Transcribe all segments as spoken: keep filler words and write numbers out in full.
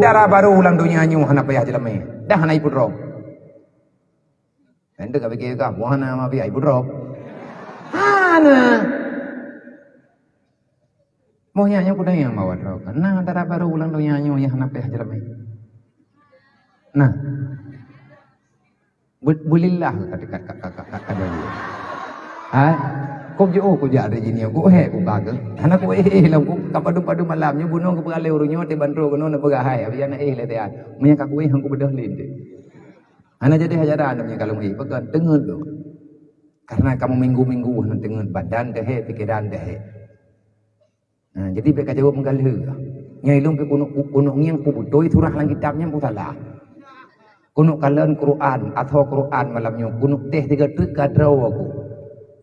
Dara barô lam donya nyoe hana payah jeulamé, dah hana ipeudrob. Hana ka pikée kah, buah hana ma payah ipeudrob. Hana. Boh nyan nyoe kudang nyang bawa droe. Na dara barô lam donya nyoe nyang hana payah jeulamé. Nah. Bu-, bulillah ka, ka, ka. Hai. Kop jiôh kujak dari jih nyoe, kuhé kuka keuh. Hana kuéh lom ku, ka padum-padum malam nyoe bunoe kupeugah lé ureueng nyoe, teubantu keunoe neupeugah hai, abis nyan éh lé tiat. Meunyo ka kuéh han kubeudôh lé teuh. Hana jadi hajaran meunyo ka lôn éh, pakon teungeut lôn. Karena kamoe minggu-minggu hana teungeut, badan deuhé, pikeran deuhé. Ha, jadi bèk kajaweueb meugalheueh. Nyan ilôn pih keuneuk, keuneuk ngieng peue beutôi surah lam kitab nyan peue salah. Keuneuk kalon Quran, atho Quran malam nyoe, keuneuk teh tiga treuk ka droe ku.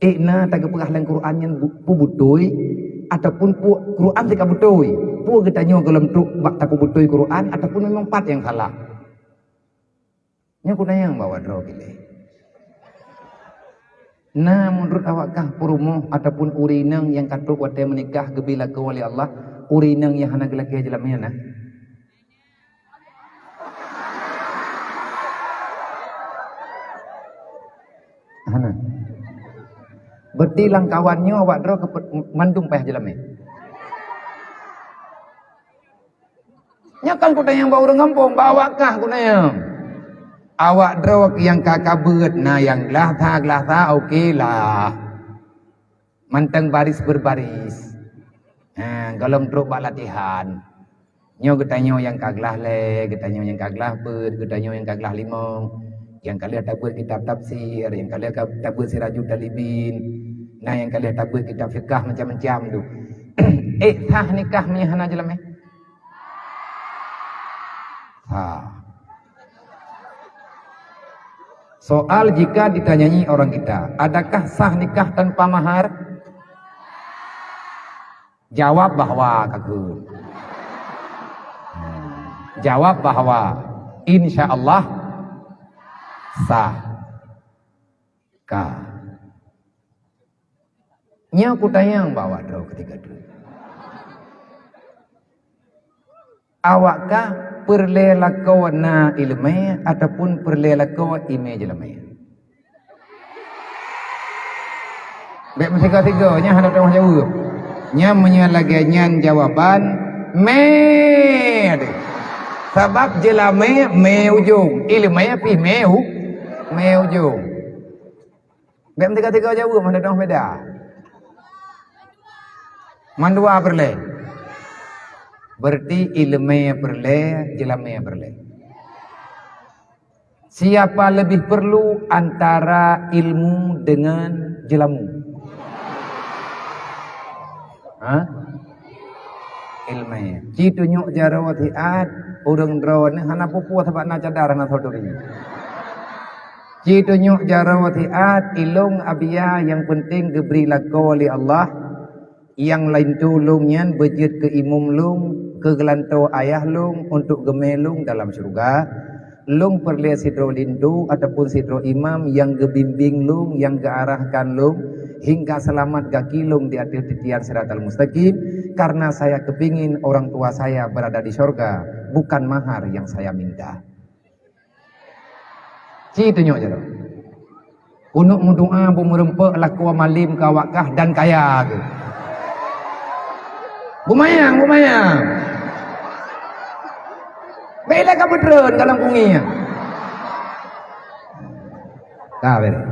Ék na tageupeugah lam Quran nyan bu-, peue beutôi ataupun peue Quran teuka beutôi. Peue geutanyoe gohlom trok bak tapeubeutôi Quran ataupun memang pat nyang salah. Nyoe kutanyong bak awak droe piléh. Na meunurot awak kah peurumoh ataupun ureueng inong nyang ka trok watèe meunikah geubri lakoe lé Allah, ureueng inong nyang hana geulakèe jeulamé na? Hana. Berarti lam kawan nyoe awak droe keupeue mandum payah jeulamé? Nyoe kan kutanyong bak ureueng gampông, bak awak kah kutanyong. Awak droe nyang ka kabeuet na nyang glah sa, glah sa, oke lah. Mantong baris berbaris. Ha, gohlom trok bak latihan. Nyoe geutanyoe nyang ka glah lhèe, geutanyoe nyang ka glah peuet, geutanyoe nyang ka glah limong. Nyang ka lheueh tabeuet kitab tafsir, nyang ka lheueh ka tabeuet Sirajut Talibin. Na nyang ka lheueh tabeuet kitab fikah macam-macam tu. Ék sah nikah meunyo hana jeulamé? Ha. Soal jika ditanyai orang kita, adakah sah nikah tanpa mahar? Jawab bahwa, ka kheun. Ha. Jawab bahwa insya Allah sah. Ka. Nyoe kutanyong bak awak droe keutika tu. Awak kah peureulèe lakoe na ileumèe ataupun peureulèe lakoe imè jeulamèe? Bèk meusigoe-sigoe, nyan hana teuh jaweueb. Nyan meunyoe lagèe nyan jawaban, mè deh. Sabab jeulamèe mè ujong, ileumèe pih mè u-, mè ujong. Bèk meusigoe-sigoe jaweueb, hana teuh beda. Mandua peureulèe. Berarti ileumèe peureulèe, jeulamèe peureulèe. Siapa lebih perlu antara ilmu dengan jelamu? Ha? Ileumèe. Ci tunyok jaroe siat, ureueng droeneuh hana peue-peue sabab na cadar, hana saudari. Ci tunyok jaroe siat, ilôn Abia nyang peunteng geubri lakoe lé Allah. Nyang laén tu lôn nyan beujeuet keu imum lôn, keu geulantoe ayah lôn untuk geumè lôn dalam syeuruga. Lôn peureulèe sidroe linto ataupun sidroe imam nyang geubimbéng lôn, nyang geuarahkan lôn hingga seulamat gaki lôn di ateueh titian Siratal Mustaqim, karena saya kepingin orang tua saya berada di syurga, bukan mahar yang saya minta. Ci tunyok jaroe. Keuneuk meudoa beumeureumpok lakoe malém keu awak kah dan kaya keuh. Beumayang, beumayang. Bèk ilèe ka beutreun ka lam kungui nyan. Ka bèrèh.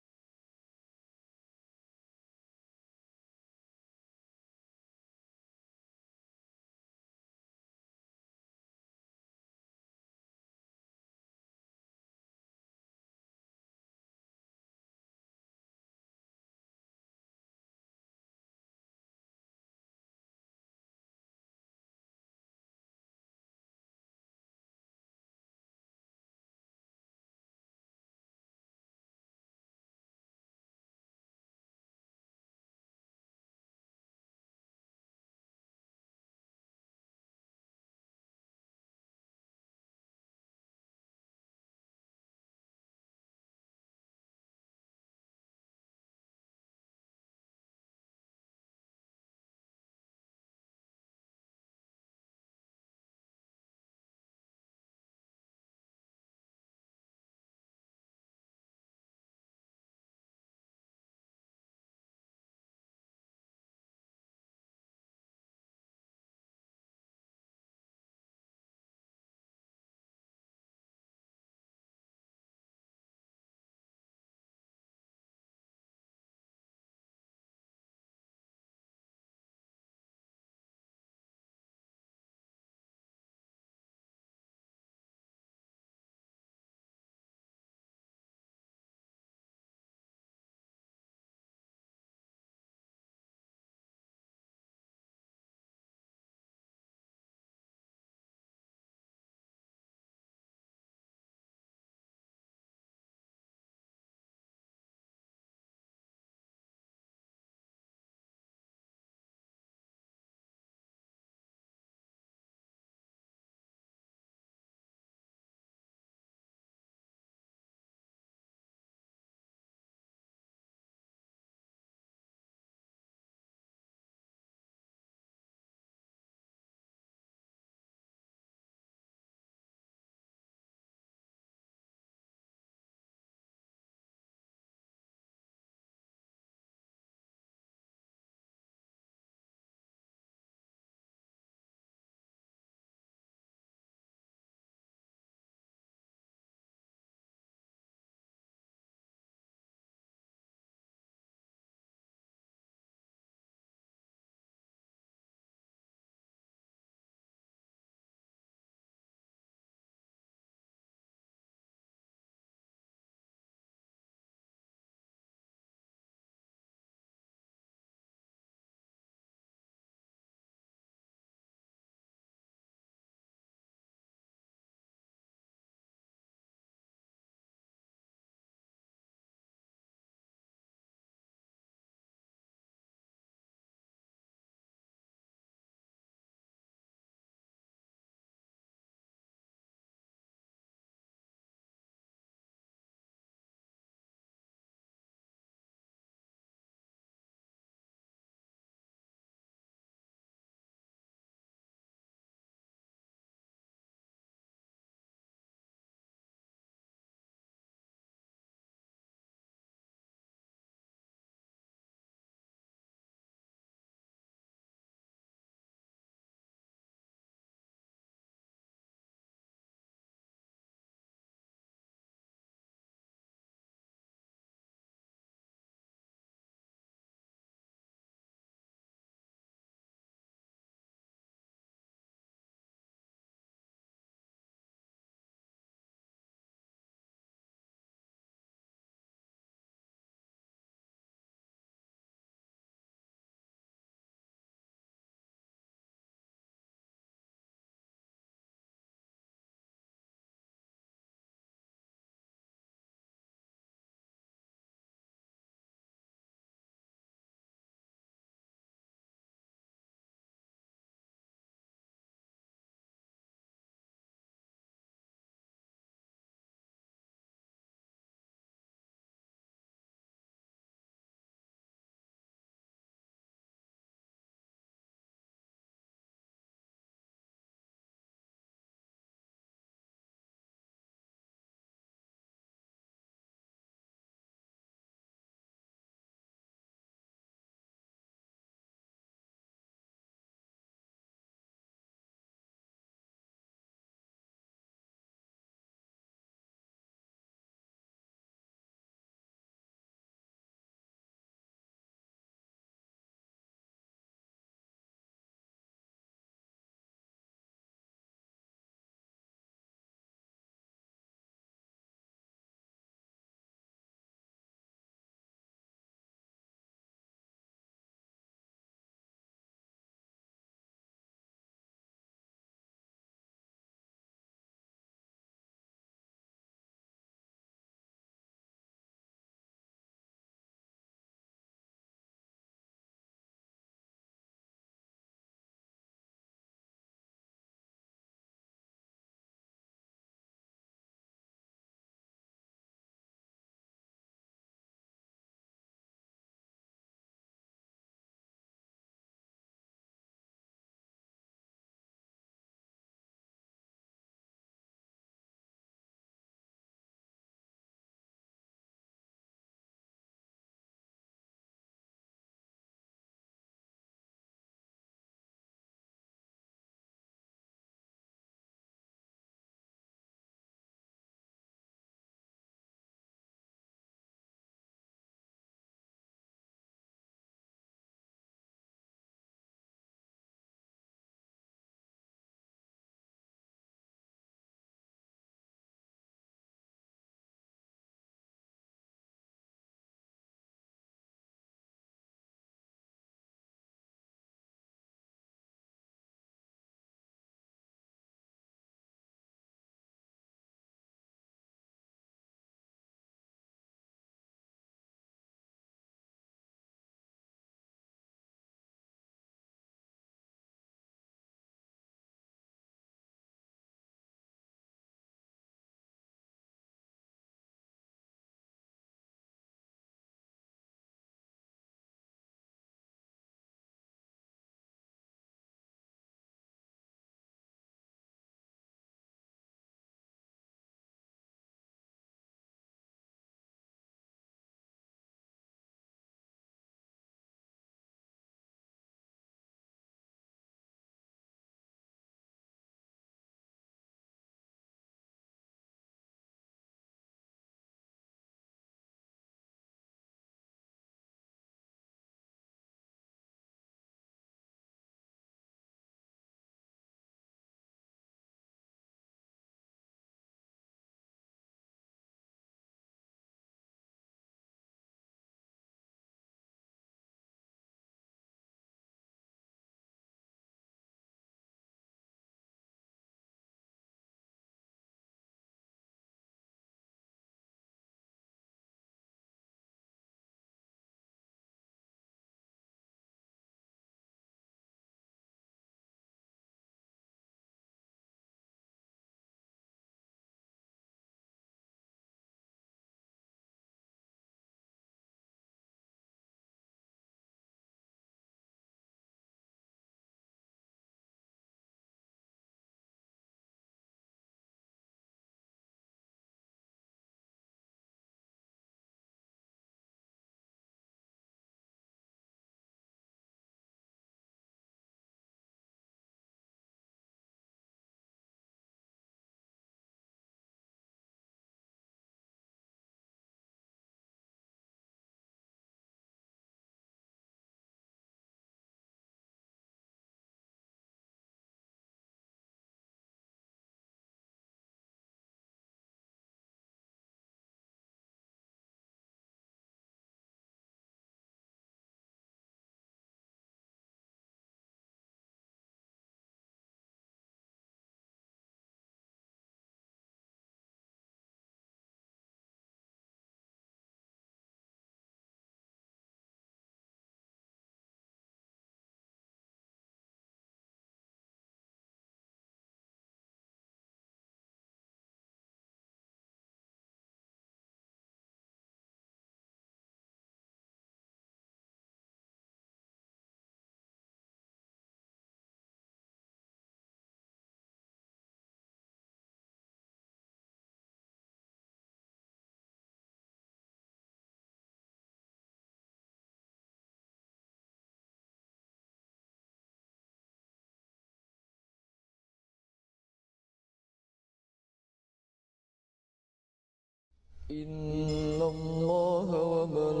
إن الله وملائكته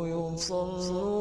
يصلون